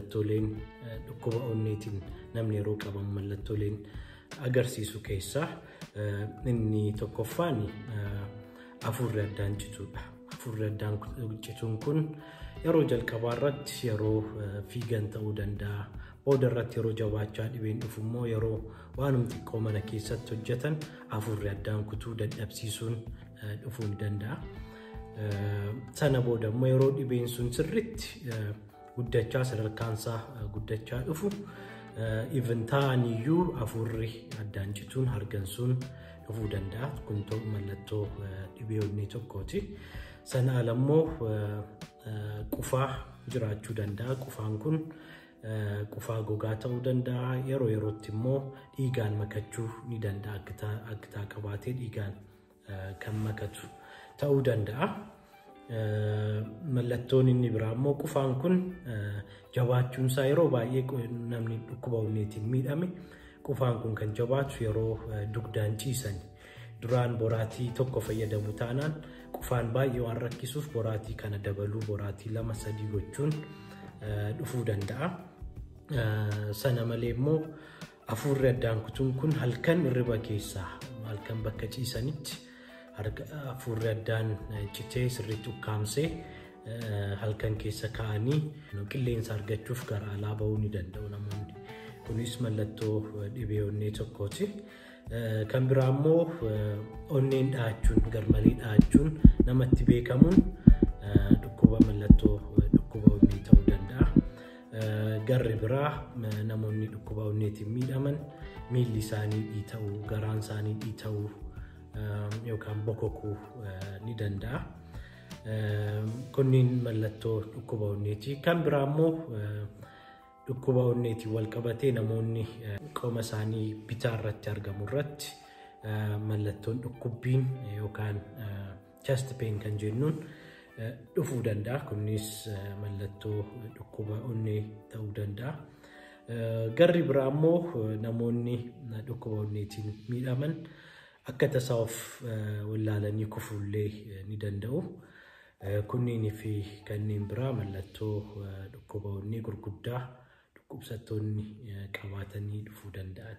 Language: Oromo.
Mallattooleen dhukkuba onneetiin namni yeroo qabamu mallattooleen agarsiisu keessaa inni tokkoffaan hafuurri addaan cituudha. Hafuurri addaan cituun kun yeroo jalqabaa irratti yeroo fiigan ta'uu danda'a. Booda irratti yeroo jabaachaa dhibeen dhufu immoo yeroo waanuma xiqqoo mana keessatti hojjetan hafuurri addaan kutuu dadhabsiisuun dhufuu ni danda'a. Sana booda immoo yeroo dhibeen sun sirriitti guddachaa sadarkaansaa guddachaa dhufu even ta'aniyyuu hafuurri addaan cituun hargansuun dhufuu danda'a. Kun mallattoo dhibee onnee tokkooti. Sana ala immoo qufaa jiraachuu danda'a. Qufaan kun qufaa gogaa ta'uu danda'a. Yeroo yerootti immoo dhiigaan makachuu ni danda'a. Akkitaa qabaatee dhiigaan kan makatu ta'uu danda'a. Mallattoon inni biraa immoo qufaan kun jabaachuunsaa yeroo baay'ee namni dhukkuba onneetiin miidhame qufaan kun kan jabaatu yeroo dugdaan ciisan. Duraan boraatii tokko fayyadamu taanaan qufaan baay'ee waan rakkisuuf boraatii kana dabaluu boraatii 2-3 gochuun dhufuu danda'a. Sana malee immoo hafuurri addaan kutuun kun halkan hirriba keessaa halkan bakka ciisanitti hafuurri addaan citee sirriitti ukkaamsee halkan keessa kaa'anii qilleensa argachuuf gara alaa bahuu ni danda'u namoonni. Kunis mallattoo dhibee onnee tokkooti. Kan biraa immoo onneen dha'achuun garmalee dha'achuun namatti beekamuun dhukkuba mallattoo dhukkuba onnee ta'uu danda'a. Garri biraa namoonni dhukkuba onneetiin miidhaman miilli isaanii dhiita'uu, garaan isaanii dhiita'uu yookaan bokokuu ni danda'a. Kunniin mallattoo dhukkuba onneeti. Kan biraa immoo dhukkuba onneetiin wal qabatee namoonni qoma isaanii bitaa irratti argamu irratti mallattoon dhukkubbiin yookaan chest pain kan jennuun dhufuu danda'a. Kunis mallattoo dhukkuba onnee ta'uu danda'a. Garri biraa immoo namoonni dhukkuba onneetiin miidhaman akka tasaa of wallaalanii kufuullee ni danda'u. Kunniinii fi kanneen biraa mallattoo dhukkuba onnee gurguddaa dhukkubsattoonni qabaatanii dhufuu danda'an.